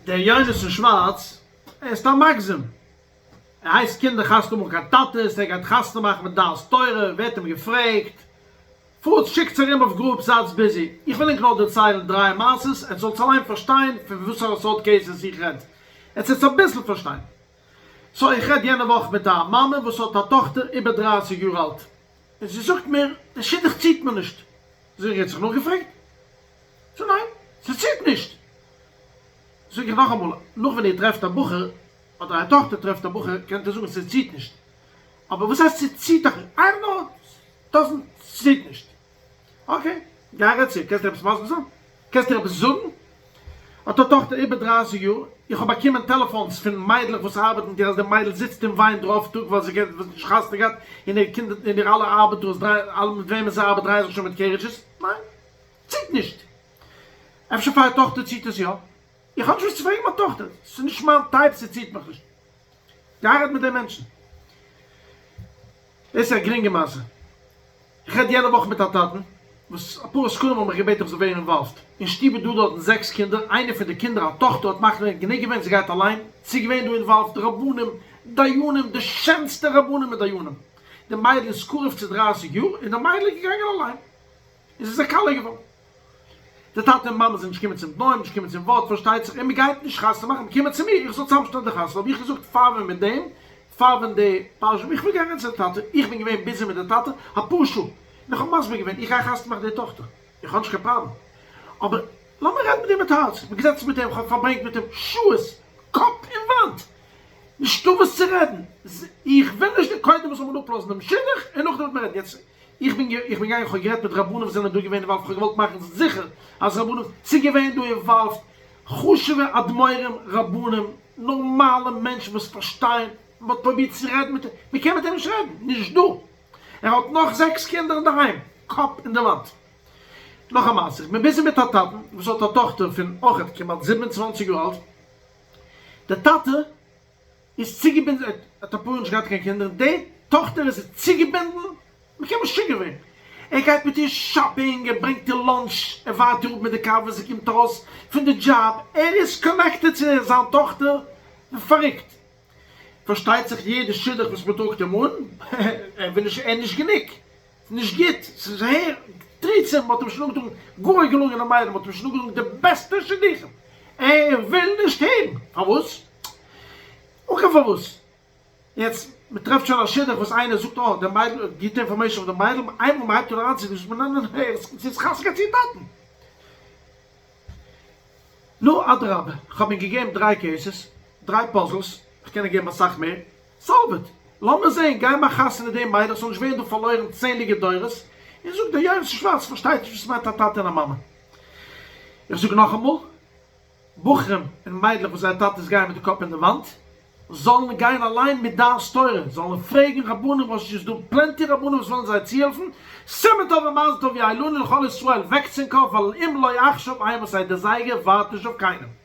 דער יונתן שווארץ, ער איז סתם מגזם. ער הייסט קינדער חתונה האבן קיין טאטעס, ער גייט חתונה מאכן מיט דעת תורה, ווערט אים געפרעגט, פארט שיקטס ארום אויף groups זייטס busy. איך וויל ענק נאר דערציילן דריי מעשות, עטס זאלטס אליין פארשטיין פון וואסארא סארט cases איך רעד. עטס וועטס אביסל פארשטיין. so איך רעד יענע וואך מיט א מאמע וואס האט א טאכטער איבער דרייסיג יאר אלט, און זי זאגט מיר די שידוך ציט מיר נישט. זאג איך, איר האט זיך נאכגעפרעגט? זאגט ניין, ס'ציט נישט. זאג איך נאכאמאל, נאך ווען איר טרעפט א בחור, אדער אייער טאכטער טרעפט א בחור, קענט איר זאגן ס'ציט נישט. אבער וואס הייסט ס'ציט דיך נישט? I don't know, doesn't ציט נישט. okay, גיי רעד צו איר, קענסט איר עפעס מסביר זיין? קענסט איר עפעס זאגן? האט א טאכטער איבער דרייסיג יאר, איך האב באקומען טעלעפאנס פון מיידלעך וואס ארבעטן מיט איר אז די מיידל זיצט און וויינט רוב טאג ווייל זי האט נישט חתונה געהאט און איר קינדער און איר אלע ארבעטארס דרייען אלע מיט וועמען זי ארבעט דרייען זיך שוין מיט carriages, ניין ציט נישט. אפשר פאר איר טאכטער ציט עס יא? איך האב נישט וואס צו פרעגן מיין טאכטער, ס'איז נישט מיין type ס'ציט מיך נישט. גיי רעד מיט די מענטשן. דאס איז א גרינגע מעשה. איך רעד יענע וואך מיט א טאטן וואס אפאר עסקנים האבן מיך געבעטן איך זאל ווערן involved. אין שטוב איז דא דארטן זעקס קינדער, איינע פון די קינדער א טאכטער האט מחליט גענוג געווען זי גייט אליין, ס'איז געווען דא involved רבנים, דיינים, די שענסטע רבנים מיט דיינים. די מיידל איז קרוב צו דרייסיג יאר און די מיידל איז געגאנגען אליין. און זי איז א כלה געווארן. די טאטע און מאמע זענען נישט געקומען צום תנאים, נישט געקומען צום ווארט, פארשטייט זיך, און מען גייט נישט חתונה מאכן, מען קומען צו מיר, איך זאל צוזאמשטעלן די חתונה, האב איך געזאגט פאר ווען מיט דעם, פאר ווען די פרשה, איך וויל גיין רעדן צו די טאטע, איך בין געווען busy מיט די טאטע אפאר שעה, און איך האב מסביר געווען, איך גיי חתונה מאכן די טאכטער, איך האב נישט קיין פראבלעם, אבער לאמיר רעדן מיט אים מיט הארץ, איך בין געזעצן מיט אים, איך האב פארברענגט מיט אים שעות, קאפ אין וואנט, נישטא וואס צו רעדן, איך וויל נישט, קודם זאל מען אפלאזן דעם שידוך, און נאכדעם וועט מען רעדן, יעצט איך בין איך בין געגאנגען איך האב גערעדט מיט רבנים וואס זענען דא געווען involved איך האב געוואלט מאכן זיכער אז רבנים ס'איז געווען דא involved חשובע אדמורים רבנים נארמאלע מענטשן וואס פארשטייען מען האט פרובירט צו רעדן מיט אים מען קען מיט אים נישט רעדן נישט דא ער האט נאך זעקס קינדער אינדערהיים קאפ אין די וואנט נאך א מעשה איך בין busy מיט א טאטן וואס האט א טאכטער פון אויכעט כמעט 27 יאר אלט די טאטע איז צוגעבינדן, ער האט אפאר יאר נישט געהאט קיין קינדער, און די טאכטער איז צוגעבינדן, מען קען משוגע ווערן, ער גייט מיט איר shopping, ער ברענגט איר lunch, ער ווארט איר אפ מיט די קאר ווען זי קומט ארויס פון די דזשאב, ער איז connected צו זיין טאכטער ווי פארריקט. פארשטייט זיך יעדע שידוך וואס מען טראגט אים אן, ער וויל נישט, ער איז נישט גענוג, ס'איז נישט גוט, ס'איז הער תירוצים, מ'האט אים שוין אנגעטראגן גאר געלונגענע מיידל, מ'האט אים שוין אנגעטראגן די בעסטע שידוכים, ער וויל נישט הערן, פארוואס? אן קיין פארוואס. יעצט, מ'טרעפט שוין א שידוך וואס איינער זאגט אה, די מיידל האט גוטע information אויף די מיידל, איינמאל מ'הייבט אן אריינצוגיין זאגט מען ניין ניין ניין, זי איז חתונה געהאט צו איר טאטן. נו אדרבה, כ'האב אים געגעבן דריי cases, דריי puzzles, כ'קען אים געבן אסאך מער, solve it! לאמיר זעהן, גיי מאך חתונה די מיידל, ס'זאל נישט ווערן דא פארלוירן צענדליגע דורות, און זאג דער יונתן שווארץ פארשטייט נישט וואס מיינט א טאטע און א מאמע. איך זאג נאכאמאל, בחורים און מיידלעך וואס זייער טאטעס גייען מיט די קאפ אין די וואנט, זאלן גיין אליין מיט דעת תורה, זאלן פרעגן רבנים וואס ס'איז דא plenty רבנים וואס וועלן זיי צוהעלפן, סימן טוב ומזל טוב יהא לנו ולכל ישראל, וועקטס אין קאפ ווייל אם לא עכשיו אימתי די זייגער ווארט נישט אויף קיינעם.